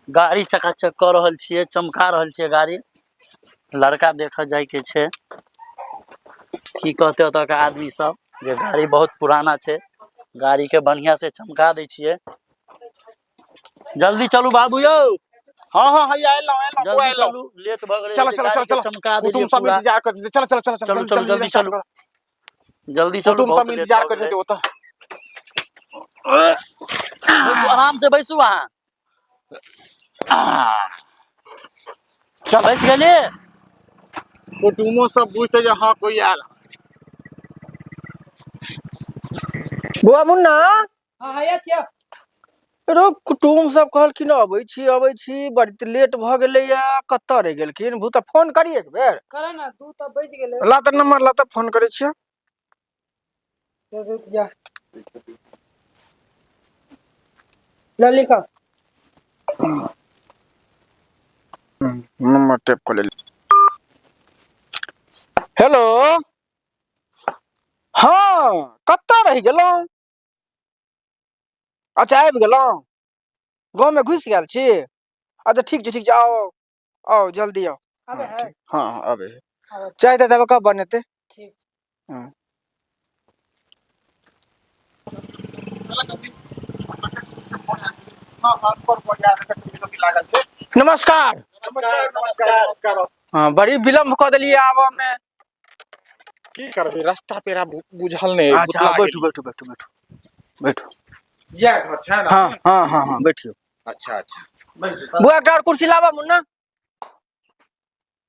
गाड़ी चकाचक कऽ रहल छियै, चमका रहल छियै गाड़ी। लड़का देखऽ जायके छै, की कहते ओतऽ के आदमी सब जे गाड़ी बहुत पुराना छै। गाड़ी के बढ़िया से चमका दै छियै। जल्दी चलू बाबू यौ। हाँ हाँ, हैया एलहुँ एलहुँ बौआ जल्दी एलहुँ। चलू, लेट भऽ गेलै। चलो चलो चलो गाड़ी के चलो, चमका देलियै कुटुम सब पूरा। इंतजार करैत हेतै। चलो चलो चलो चलू चलो, चलू जल्दी स्टार्ट चलू करू। जल्दी चलू, कुटुम बहुत सब लेट इंतजार भऽ करैत गेलै। हेतै ओतऽ। बैसू, आराम से बैसू अहाँ। चल। बैस गेलियै? कुटुमो सब बुझतै जे हाँ कोई आयल। बौआ मुन्ना। हाँ हैया छियै। रो कुटुम सब कहलखिन अबै छी अबै छी, बड़ी तऽ लेट भऽ गेलैया, कतऽ रहि गेलखिन भूत? फोन करी एक बेर। कर ना, 2 तऽ बजि गेलै। ला तऽ नंबर ला तऽ फोन करै छियै। रुक जा, ल लिख। नंबर टेप कऽ लेल। हेलो, हँ, कतऽ रहि गेलहुँ? अच्छा, आबि गेलहुँ, गाँवमे घुसि गेल छी। अच्छा, ठीक छै ठीक छै, आउ आउ आउ, जल्दी आउ। आबै हँ है? ठीक, हँ हँ, आबै है। आबै। चाय तऽ देबै, कब बनेतै? ठीक। हँ। लागल छै। नमस्कार। नमस्कार नमस्कार नमस्कार। हँ, बड़ी विलम्ब कऽ देलियै आबऽमे। की करबै, रास्ता पेरा बुझल नहि। अच्छा, भुतला बैठू गेली। बैठू बैठू बैठू बैठू। इएह घर छै ने? हँ हँ हँ हँ, बैठियौ। अच्छा अच्छा। बुआ, एकटा आओर कुर्सी लाबऽ मुन्ना।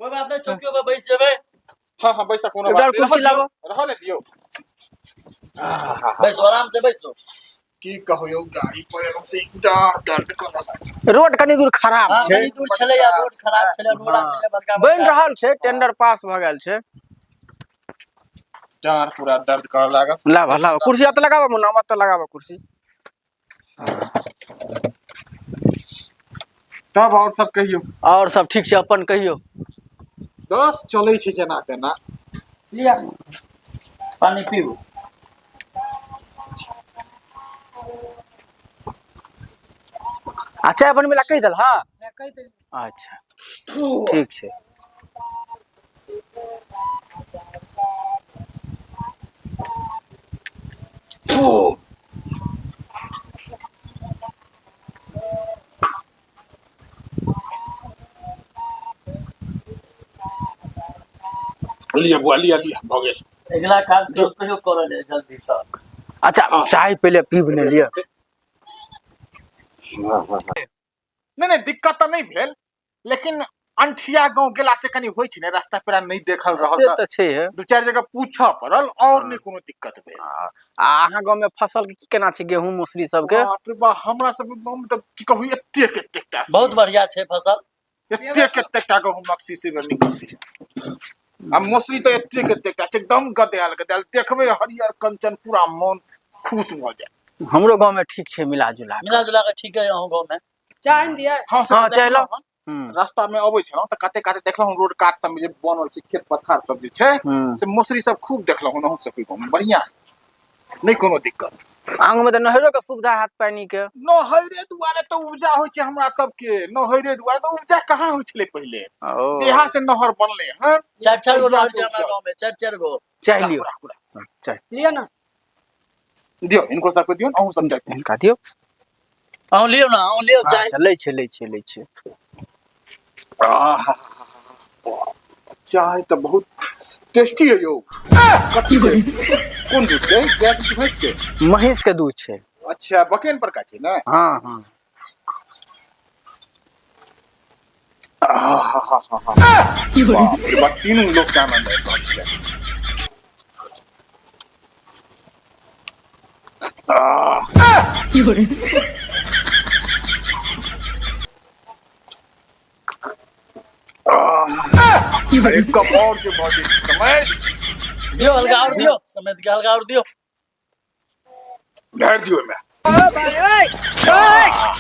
कोइ बात नहि, चौकियो पर बैस जेबै। हाँ हाँ, बैसा, कोनो एकटा बात आओर नहि। कुर्सी रहऽ दियौ, लाबऽ। रहऽ ने दियौ। बैसू, आराम से बैसू। की कहू यौ, गाड़ी पर एलहुँ से डाँर दर्द करऽ लागल। रोड कनी दूर खराब हँ छै। कनी दूर छलै या रोड खराब छलै, रोड हँ। छलै बड़का बनि बड़का। रहल छै, टेंडर पास भऽ गेल छै। डाँर पूरा दर्द करऽ लागल। लाबऽ लाबऽ कुर्सी, एतऽ लगाबऽ मुन्ना, एतऽ लगाबऽ कुर्सी। तब आओर सब कहियौ। आओर सब ठीक छै, अपन कहियौ। बस चलै छै जेना तेना। लिअ। पानि पीबू। आ चाय बनबै लए कहि देलह? ले, कहि देलियै। अच्छा, ठीक छै। लिअ बुआ, लिअ लिअ, भऽ गेल। अगिला काज कहियो कहियो करऽ ले जल्दी से। अच्छा, चाय पहिले पीब ने लिअ। नहि नहि, दिक्कत तऽ नहि भेल, लेकिन अंठिया गाँव गेला से कनि होइ छै ने, रास्ता पेरा नहि देखल रहल। से तऽ तऽ छै हे। दू चारि जगह पूछऽ पड़ल, और नहि कोनो दिक्कत भेल। आ अहाँ गाँवमे फसल के की केना छै, गेहूँ मौसरी सबके? बाप रे बाप, हमरा सबके गाँव मे तऽ की कहू, एतेक एतेक टा बहुत शीश। बढ़िया छै फसल। एतेक एतेक टा गहूमक शीश एहि बेर निकललै आ मौसरी तऽ एतेक एतेक टा छै, एकदम गदायल गदायल देखबै, हरियर कंचन, पूरा मन खुश भऽ जायत। हमरो गाँवमे ठीक छै, मिला जुला कऽ। मिला जुला कऽ ठीक है अहूँ गाँव में। चाय आनि दियै? हँ, से हँ, तऽ चाय देखलहुँ लाउ। हन। हूँ। रास्ता मे अबै छलहुँ तऽ काते काते देखलहुँ, रोड कात सब मे जे बनल छै, खेत पथार सब जे छै, हूँ। से मौसरी सब खूब देखलहुँ हन अहूँ सबके गाँव मे। बढ़िया, नहि कोनो दिक्कत। आंगमे तऽ नहरो के सुविधा हैत पानि के? नहरे दुआरे तऽ उपजा होइ छै हमरा सबके, नहरे दुआरे तऽ उपजा कहाँ होइ छलै पहिले। ओ जहिया से नहर बनलै हन चारि चारि गो तहिया नहर से छै हमरा उपजा। गाँव में, चारि चारि गो। चाय लियौ। राखू, राखू। चाय। लिअ ने। दियौ, हिनको सबके दियौ, अहूँ सब चाय पियू। हिनका दियौ। अहूँ लियौ ने, अहूँ लियौ चाय। अच्छा, लै छै लै छै लै छै। आहा, चाय तऽ बहुत टेस्टी है यौ। कथी के, कोन दूध के, गाय के कि भैंस के? महींस के दूध छै। अच्छा, बकेन पर का छै ने? हँ हँ। आहाहाहा। बाप रे बाप, तीनू लोग के आनंद आबि रहल छै। आह, आह, एक कप और जे भऽ जेतै समय। दियौ हल्का और दियौ, समेत के हल्का और दियौ। ढारि दियौ ओहिमे। ओ भाई ओए ओए।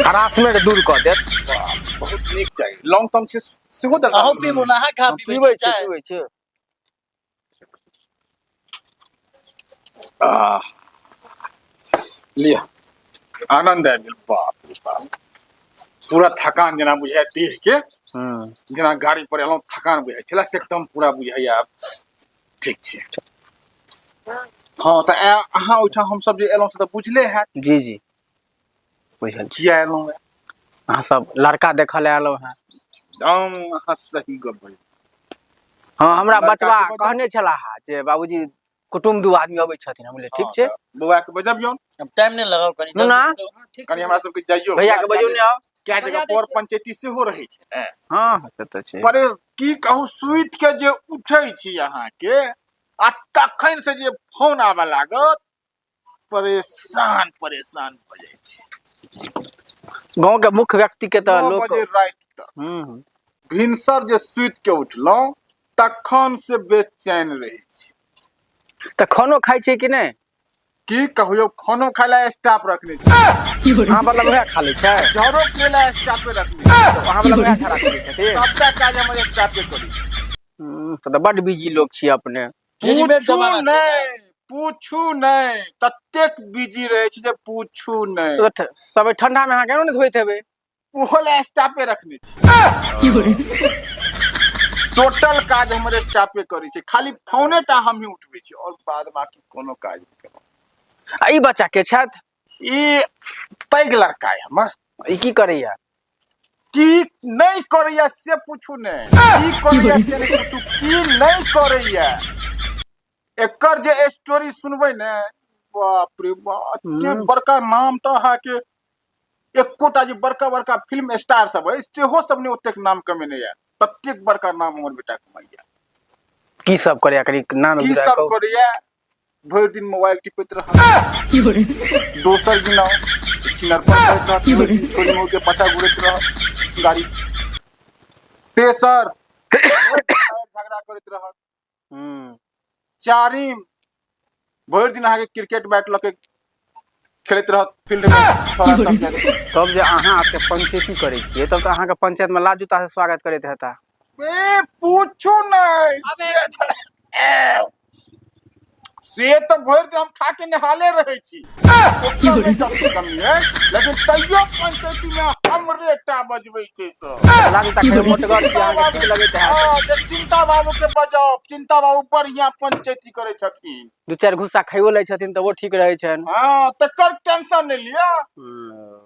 हरासमेंट दूर कऽ देत। बहुत नीक चाय, लौंग तोंग से सेहो दऽ। अहूँ पीबू ने, अहाँ कहाँ पीबै पीबै छी छै। चाय? पीबै छै। आह, लिअ, आनंद आबि गेल। बाप रे बाप, पूरा थकान जेना बुझाय देह के। जेना गाड़ी पर एलहुँ थकान बुझाइ छलै, से एकदम पूरा बुझाइए आब ठीक छै। हँ, तऽ अहाँ ओहिठाम हमसब जे एलहुँ से तऽ बुझले हैत। जी जी, बुझल छी। किया एलहुँ? अहाँ सब लड़का देखऽ लए एलहुँ हेँ। एकदम अहाँ सही गप बजलहुँ। हँ, हमरा लड़का बचबा के बजब। कहने छलाह हे जे बाबूजी कुटुम्ब दू आदमी अबै छथिन। हम बोले ठीक छै। बौआ के बजबियौ। अब टाइम नहि लगाउ कनि। मुन्ना। जल्दी हँ, ठीक कनि छै। हमरा सबके जाइयो। भैया के बजौ ने आउ। क्या जगह बजा दै पर छियै। पंचायती सेहो रहै छै ने। हँ हँ, से तऽ छै। पर की कहू, सुति के जे उठै छी अहाँके आ तखन से जे फोन आबऽ लागत, परेशान परेशान भऽ जाइ छी। गाँव के मुख्य व्यक्ति के तऽ 9 लोक बजे राति तक। भिनसर जे सुति के उठलहुँ तखन से बेचैन रहै छी। तऽ खानो खाइ छै कि नहि? की कहू यौ, खानो खाय लए स्टाफ रखने छी। अहाँ मतलब उएह खा लै छै? झाड़ो करे लए स्टाफे रखने छी। अहाँ मतलब उएह खाना खा लै छथिन? सबटा काज हमर स्टाफे करै छै। तऽ बड बिजी लोक छी अपने। रेडीमेड पूछू जमाना छै ने। नहि, पूछू नहि, ततेक बिजी रहै छी जे पूछू नहि। तऽ सब ठंडा मे अहाँ केना नहि धोइत हेबै? ओहो लए स्टाफे रखने छी। टोटल काज हमर स्टाफे करै छै, खाली फोने टा हमही उठबै छी और बाद बाकी कोनो काज नहि केलहुँ। आ ई बच्चा के छथि? ई पैघ लड़का अइ हमर। ई की करैया? की नहि करैया से पूछू नहि, की करैया से नहि पूछू, की नहि करैया। एकर जे स्टोरी सुनबै ने, बाप रे बाप, एते बड़का नाम तऽ अहाँके एकोटा जे बड़का बड़का फिल्म स्टार सब अछि सेहो सब नहि ओतेक नाम कमेने यऽ, ततेक बड़का नाम हमर बेटा कमाइया। की सब करैया, कनि नाम की एक सब कहू। करैया? भरि दिन मोबाइल टिपैत रहत, दोसर गिनाउ छिनरपन करैत रहत, भरि दिन छोरी मऊ के पाछा घुरैत रहत गाड़ी से। तेसर झगड़ा करैत रहत। चारिम भरि दिन अहाँके क्रिकेट बैट लऽ के खेलैत रहत फील्ड में छोरा सब जाइत। तब जे अहाँ एते पंचायती करै छियै तब तऽ अहाँके पंचायत मे लात जूता से स्वागत करैत हेता। ए पूछू नहि, से तऽ भरि दिन हम खा के नहाले रहै छी, ओकर नहि कथी कमी है, लेकिन तैयो पंचायती में हमरे टा बजबै छै सब। लात जूता खाय मोटगर छी अहाँके ठीक लगैत हैत। हँ, जे चिंता बाबू के बजाओ, चिंता बाबू बढ़िया पंचायती करै छथिन। दू चारि घुस्सा खाइयो लै छथिन तऽ ओ ठीक रहै छनि। हँ, तकर टेंशन नहि लिअ।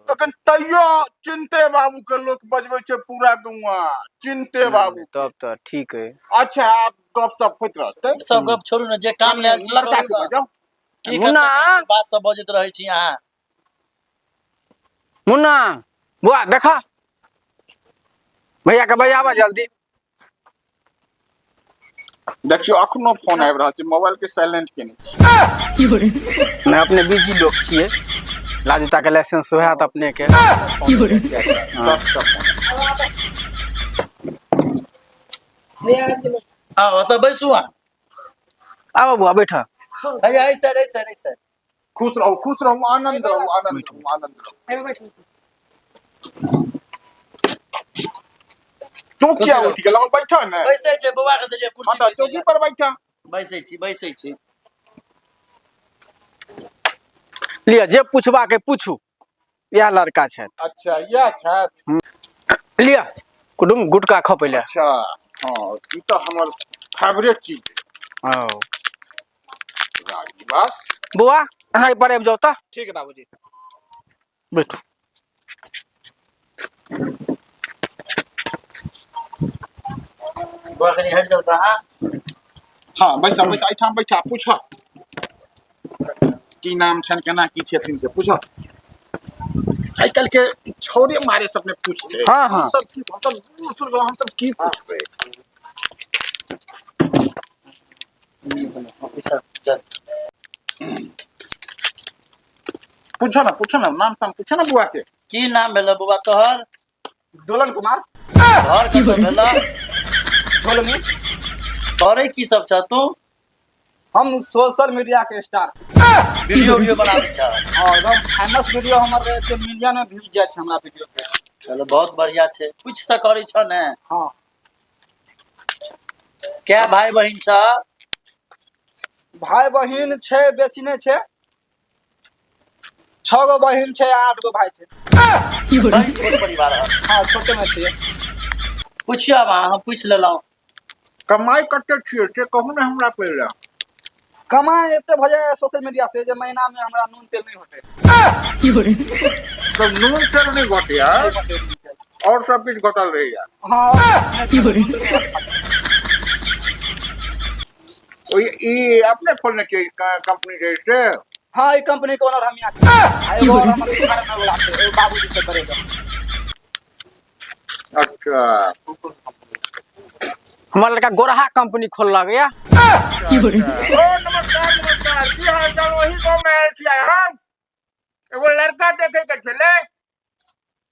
लेकिन तैयो चिंते बाबू के लोक बजबै छै पूरा गौआ, चिंते बाबू। तब तऽ ठीक है। अच्छा, आब गप सप होइत रहतै। सब गप छोड़ू ने, जे काम ले आयल छी लड़का करू के ने। बजाउ। की मुन्ना। कते बात सब बजैत रहै छी अहाँ। मुन्ना बुआ देखा, भैया के बजाबा जल्दी। देखियौ, अखनो फोन आबि रहल छै, मोबाइल के साइलेंट केने छी। नहि, अपने बिजी लोक छियै, लात जूता के लाइसेंस सेहो हैत अपने के। 10 टा फोन। भैया आबि गेलै। आउ, ओतऽ बैसू अहाँ। आबो बुआ, बैठ। भैया, एहि साइड, एहि साइड, एहि साइड। खुश रहू, खुश रहू, आनंद रहू, आनंद रहू, आनंद रहू। एहिमे बैठू। तू खुश किया रहू। उठि गेलौ? बैठ ने। बैसै छै, बौआ के दै कुर्सी। हँ, तऽ बैसै चौकी लए। पर बैठ। बैसै छी, बैसै छी। लिअ, जे पूछबाक अइ पूछू, इएह लड़का छथि। अच्छा, इएह छथि। लिअ कुटुम, गुटका खपै लए। अच्छा, हँ, ई तऽ हमर फेवरेट चीज हँ। राजनिवास। बौआ, अहाँ एहि पर आबि जाउ तऽ। ठीक है बाबूजी। बैठू। बौआ, कनि हटि जाउ तऽ अहाँ। हँ, बैसा बैसा, एहिठाम बैठा, पूछ की नाम छनि, केना की छथिन से पूछ। आइ काल्हि के छौरे मारे सब ने पूछते। हँ, हँ। सब की, हम सब दूर सुन, हम सब की पूछबै? पूछो ना, पूछो ना, नाम ताम पूछो ना बुआ के। की नाम भेल बौआ तोहर? दोलन कुमार। घर कतऽ भेल? झोलनी। करै की सब छ तू? हम सोशल मीडिया के स्टार। वीडियो वीडियो बनाबै छ? हाँ, एकदम फेमस वीडियो हमर रहै छै, मिलियन में व्यूज जाइ छै हमरा वीडियो के। चलो, बहुत बढ़िया छै, कुछ तऽ करै छ ने। हाँ। कै भाई बहिन छ? भाई बहिन छै, बेसी नहि छै, छओ गो बहिन छै, 8 गो भाई छै। बड़ी छोट परिवार है। हाँ, छोटे में छियै। पूछियो आब अहाँ, हम पूछि लेलहुँ। कमाइ कते छियै से कहू ने हमरा पहिले। कमाइ एते भऽ जाय सोशल मीडिया से जे महीना में हमरा नून तेल नहीं घटे। तऽ नून तेल नहि घटैया, और सब किछु घटल रहैया? हाँ। ओ ई अपने खोलने छियै कंपनी जे से? हाँ, ई कंपनी के ओनर हम यहाँ छी। आ एगो और हमर उद्घाटन होय वाला छै, एगो बाबूजी से करेगा। अच्छा। हमर लड़का गोरहा कंपनी खोललक या। ओ नमस्कार नमस्कार, की हाल चाल? ओही गाँव में आयल छियै हम, एगो लड़का देखे के छलै।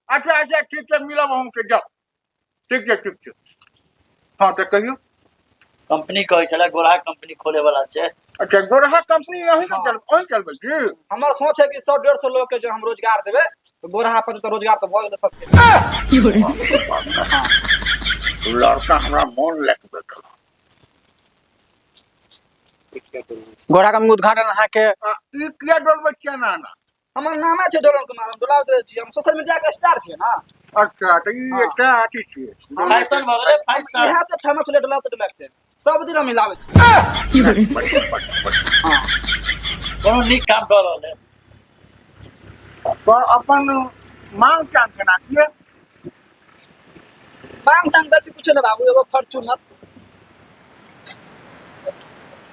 अच्छा अच्छा, ठीक छै, मिलब अहूँ से, जाउ। ठीक छै, ठीक छै। हाँ तऽ कहियौ। कंपनी कहै छलै गोरहा कंपनी खोले वाला छै। अच्छा, गोरहा कंपनी अहीं के चल, अहीं चलबै छी? हमर सोच है कि 100-150 लोग के जो हम रोजगार देबै तऽ गोरहा पर तऽ रोजगार तऽ भऽ गेलै सबके। लड़का हमरा मोन लायक भेटल। गोरहा कंपनी उद्घाटन अहाँके। आ, ई किया डोलबै छियै ना ना? हमर नामे छै डोलन कुमार, हम डोलाबैत रहै छी, हम सोशल मीडिया के स्टार छियै ना। अच्छा, तऽ ई एकटा अथी छियै। फैशन भऽ गेलै फैशन। इएह से फेमस होलै डोलाबैत डोलाबैत, सब दिन हम हिलाबै छी। बढ़िआँ, बढ़िआँ, बढ़िआँ। कोनो नीक काम कऽ रहल है। तऽ अपन मांग चांग केना छियै? मांग तांग बेसी कुछो नहि बाबू, एगो फॉर्च्यूनर।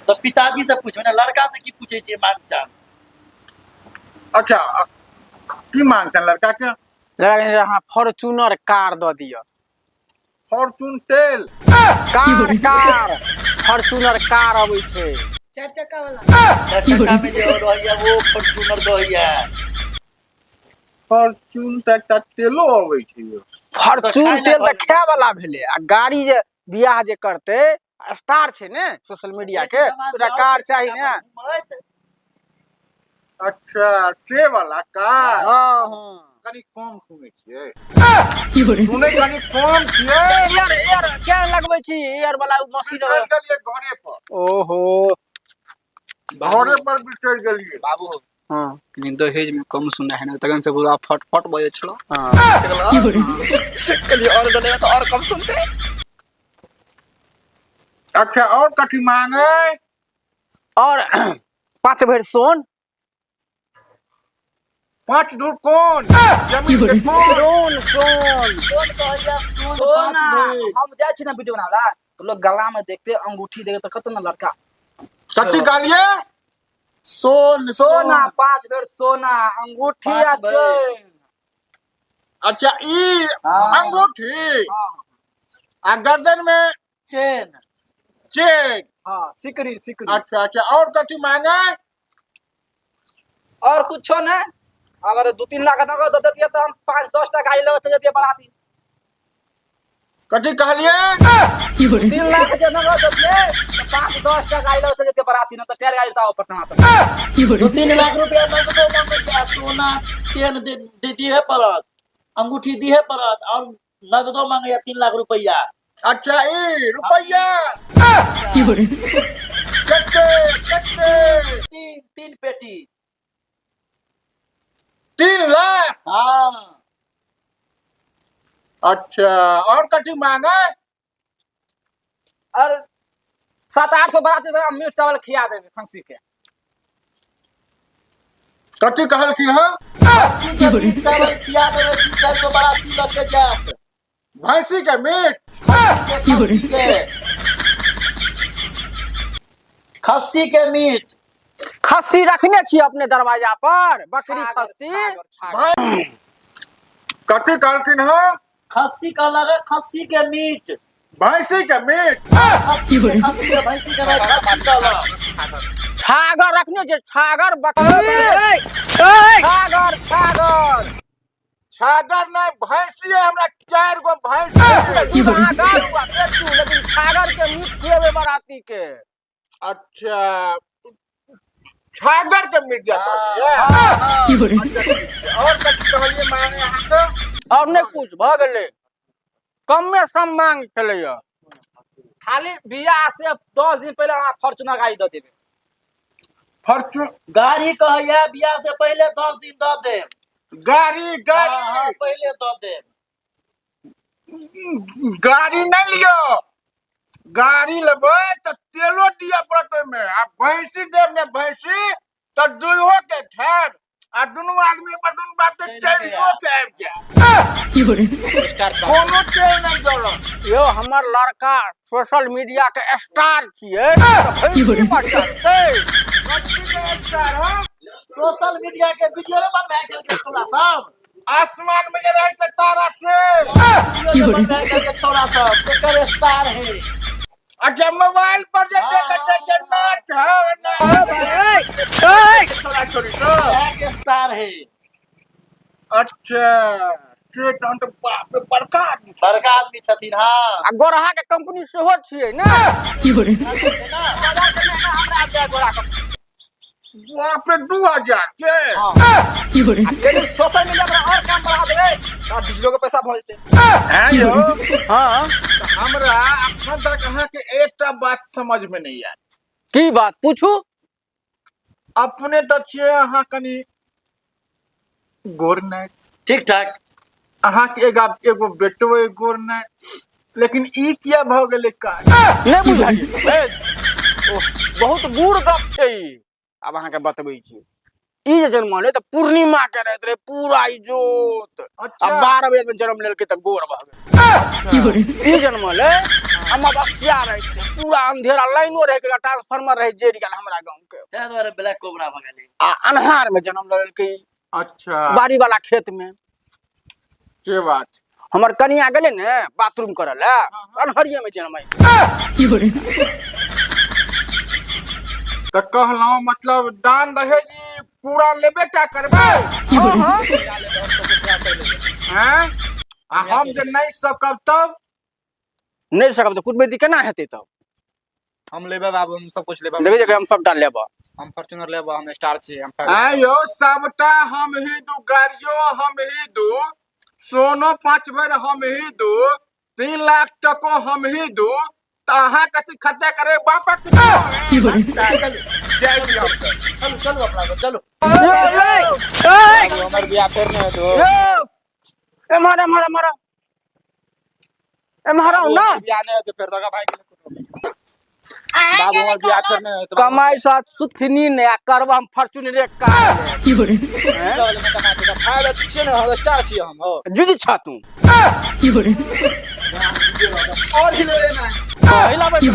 तऽ पिताजी से पूछबै ने, लड़का से की पूछै छियै मांग चांग? अच्छा, की मांग छनि लड़का के? लड़का के अहाँ फॉर्च्यूनर कार दऽ दिअ। फॉर्चून तेल? कार, कार, फॉर्च्यूनर कार अबै छै। चारि चक्का वाला। चारि चक्का में जे रहैया वो फॉर्च्यूनर कहैया। फॉर्चून तऽ एकटा तेलो अबै छै यौ। फॉर्च्यून खाय लए तेल तऽ भऽ खाय वाला भेलै, आ गाड़ी जे बियाह जे करतै, स्टार छै ने सोशल मीडिया के, ओकरा कार चाही ने। अच्छा, से वाला कार। हाँ हाँ। कनि कम सुनै छियै, सुनै कनि कम छियै। एयर, एयर क्या लगबै छी, एयर वाला ओ मशीन। बिसरि गेलियै घरे पर। ओहो। घरे पर बिसरि गेलियै। बाबू। हाँ। कनि दहेज में कम सुना है ने, तखन से पूरा फट फट बजै छलो। हाँ। कनि और देले तऽ और कम सुनते। अच्छा, और कथी मांगे? और 5 भरि सोन। 5 धूर कोन जमीन के कोन? सोन, सोन। सोन कहैया, सोन। सोना। 5 भरि। हम जाइ छी ने वीडियो बनाबे तऽ लोग गला में देखते, अंगूठी देखते, तऽ कत ने लड़का। कथी कहलियै? सोन। सोना, 5 बेर सोना, अंगूठी आ 5 भरि। चैन। अच्छा, ई हाँ। अंगूठी हाँ। आ गर्दन में चेन। चेन। हाँ, सिकरी, सिकरी। अच्छा अच्छा, और कथी मांगे? और कुछो नहीं, अगर 2-3 लाख नगद दे देतियै तऽ हम 5-10 टा गाड़ी लऽ के चलि जैतियै बराती। कथी कहलियै? 3 लाख जे नगद देतियै तऽ 5-10 टा गाड़ी लऽ के चलि जैतियै बराती, नहि तऽ टायर गाड़ी से आउ पटना तक। 2-3 लाख रुपया नगदो मंगैया, सोना चेन दे दे दिहे पड़त, अंगूठी दिहे पड़त, और नगदो मंगैया 3 लाख रुपया। अच्छा, ई रुपैया कते कते? 3 पेटी। 3 लाख? हाँ। अच्छा, और कथी मांगे? और 700-800 बराती से मीट चावल खिया देबै खस्सी के। कथी कहलखिन हँ? खस्सी के मीट चावल खिया देबै, 300-400 बराती लऽ के जायत। भैंसी के मीट? खस्सी के, खस्सी के मीट। खस्सी रखने छी अपने दरवाजा पर, बकरी, खस्सी। छागर, छागर। कथी कहलखिन हँ? खस्सी कहलक है, खस्सी के मीट। भैंसी के मीट? खस्सी के, खस्सी के, भैंसी के नहीं, खस्सी कहलक। छागर रखने छै, छागर, बकरी, छागर, छागर। छागर नहीं, भैंसी है, हमरा 4 गो भैंसी है। छागर हुआ बेचू, लेकिन छागर के मीट खुएबे बराती के। अच्छा, छागर के मीट जाता है। अच्छा, ठीक छै। और कथी कहलियै मांगे अहाँके? और नहि कुछ, भऽ गेलै, कमे सम मांग छलैया। खाली बियाह से 10 दिन पहिले अहाँ फॉर्च्यूनर गाड़ी दऽ देबै। फॉर्चून गाड़ी कहैया बियाह से पहिले 10 दिन दऽ देब। गाड़ी हाँ, गाड़ी हाँ, पहिले दऽ देब। गाड़ी नहि लियौ, गाड़ी लेबै तऽ तेलो दिअ पड़त ओहिमे, आ भैंसी देब ने भैंसी तऽ दुइहो के खायब, आ दुनू आदमी पर दुनू बाप के चढ़ियो के आबि जायब, कोनो तेल नहि जरत। यौ हमर लड़का सोशल मीडिया के स्टार छियै तऽ भैंसी पर चढ़तै? कथी के स्टार हँ? सोशल मीडिया के वीडियो ने बनबै गेल छौड़ा सब, आसमान में जे रहै छै तारा से वीडियो जे बनबै गेल छौड़ा सब, तेकर स्टार है। अच्छा मोबाइल पर जे देखै छै जे नाच है ना छोड़ा छोड़ी सब इएह के स्टार है। अच्छा से तहन तऽ बाप रे बड़का आदमी छै। बड़का आदमी छथिन। हाँ आ गोरहा के कंपनी सेहो छियै ने? हमरा आबि जाय गोरा के। बाप रे 2000 के। आ कनि सोशल मीडिया पर और काम बढ़ा देबै तऽ डीजलो के पैसा भऽ जेतै। हैं यौ? हाँ। तऽ हमरा अखन तक अहाँके एकटा बात समझ में नहि आयल। की बात पूछू? अपने तऽ छियै अहाँ कनि गोर नहि ठीक ठाक, अहाँके एगो एगो बेटो अइ गोर नहि, लेकिन ई किया भऽ गेलै काज नहि बुझलियै? ए, ओह, बहुत गूढ़ गप छै ई। आब अहाँके बतबै छी, ई जे जन्मलै तऽ पूर्णिमा के राति रहे पूरा इजोत। अच्छा। आ 12 बजे में जन्म लेलकै तऽ गोर भऽ गेल। ई जन्मलै अमावस्या राति रहे, पूरा अंधेरा, लाइनो रहे के ट्रांसफार्मर रहे जरि गेल हमरा गाँव के, ताहि दुआरे ब्लैक कोबरा भऽ गेलै। आ अन्हार में जन्म लेलकै। अच्छा। बाड़ी वाला खेत में। के बात हमर कनिया गेलै ने बाथरूम करऽ लए, अन्हरिये में जनमै। तऽ कहलहुँ मतलब दान दहेज ई पूरा लेबे टा करबै? हाँ हाँ। हैं, आ हम जे नहि सकब तब? नहि सकब तऽ कुटमैती केना हेतै तब? हम लेबै बाबू, हम सब कुछ लेबै। देखै छै, हम सबटा लेबऽ। हम फॉर्च्यूनर लेबै, हम स्टार छी, हम आँय यौ, सबटा हम ही दू, गाड़ियो हम ही दू, सोनो 5 भरि हम ही दू, 3 लाख टको हम ही दू, तऽ अहाँ कथी खर्चा करे बापक? जाइ छी हम तऽ। चलू चलू, अपना सब चलू। बाबू, हमर बियाह फेर नहि हेतौ। यौ एम्हर एम्हर एम्हर एम्हर आउ ना। हमर बियाह नहि हेतौ फेर, दगा भागि गेलै कोनो। बाबू, हमर बियाह फेर नहि हेतौ। कमाइ सँ सुथनी नहि आ करब हम फॉर्च्यूनरे कार। फाइव अथी छियै ने, हम स्टार छियै हम हो। जुझ छ तू। और हिलेबै ना? हिलाबैत रह।